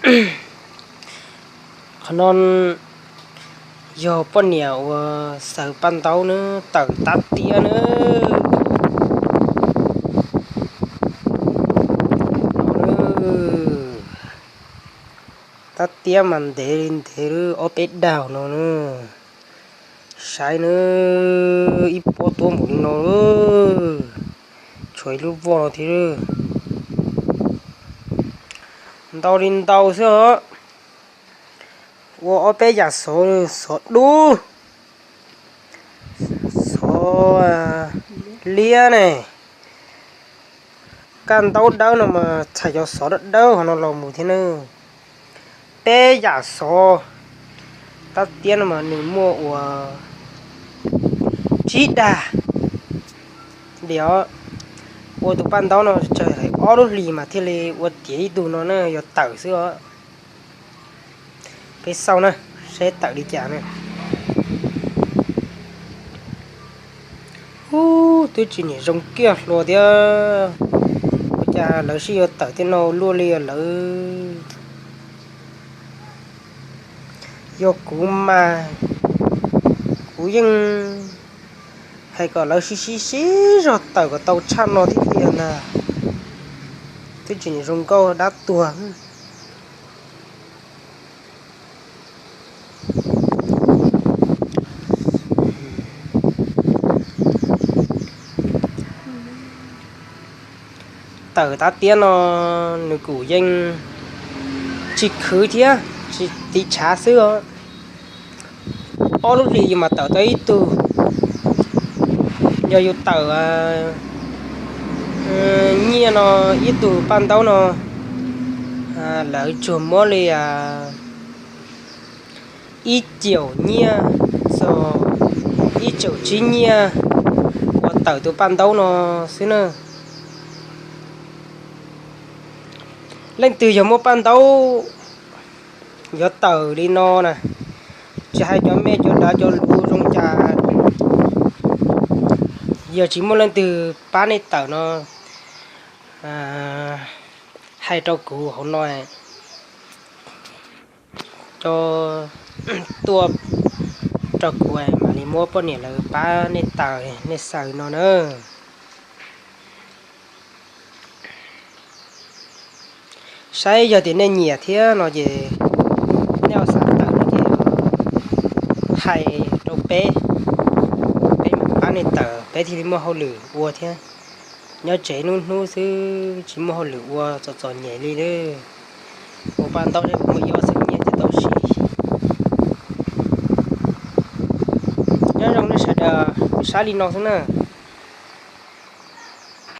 Qhov no yog poj niam uas xaws paj ntaub na, tawm tab tiab na. Tab tiab mas ntev li ntev lawm, ob peb dag no na. Saib na, ib pob tuab npaum li no, tshuav ib lub voj no thiab. Ntau li ntau xwb os. Ua ob peb yam xov, xov dub, xov liab ne, kaj ntaub dawb no mas txhais cov xov dawb dawb hov no los mus thiab na. Peb yam xov tab tiab no mas nws muaj ua tsib dag. Diam, ua tus paj ntaub no tsawg hais ob lub hlis mas thiaj li ua tiav ib tug no na, yog tawm xwb os. Peb xauj na, saib tawm li cas na. Ub, twb tsis niam zoo kiag hluas thiab. Ua cas lawv sib yuav tawm tej no luaj li lawm. Yog kuv mas kuv yeej hais kom lawv sib sib sib zog tawm kom tau tshaj no thiab tiag na. Twb tsis niam zoo nkauj dab tuag. Tawm tab tiab no nws kuj yeej tsis khwv thiab, tsis tiv tshav xwb os. Ob lub hlis yus mam tawm tau ib tug. Yog yus tawm nyiaj no, ib tug paj ntaub no lawv tsuas muab li ib caum nyiaj txog ib caum tsib nyiaj uas tawm tus paj ntaub no xwb na. Leej twg yog muaj paj ntaub yuav tawm li no na, tsis hais cov me cov dav cov luv zoo cas, yog tsis muaj leej twg pab nej tawm no, hais rau kuv hauv no, tuaj rau kuv mam li muab poj niam lawv pab nej tawm nej xaws no na. Saib yog tias nej nyiam thiab no ces nej ho xav tawm no ces hais rau peb, peb mam pab nej tawm peb thiaj li muaj hauj lwm ua thiab. Nyob tsev hnub hnub xwb tsis muaj hauj lwm ua txom txom nyem li lawm. Ua paj ntaub muaj ib ob xeem nyiaj ces tau siv. Nyob zoo nej sawv daws, saib li no xwb na.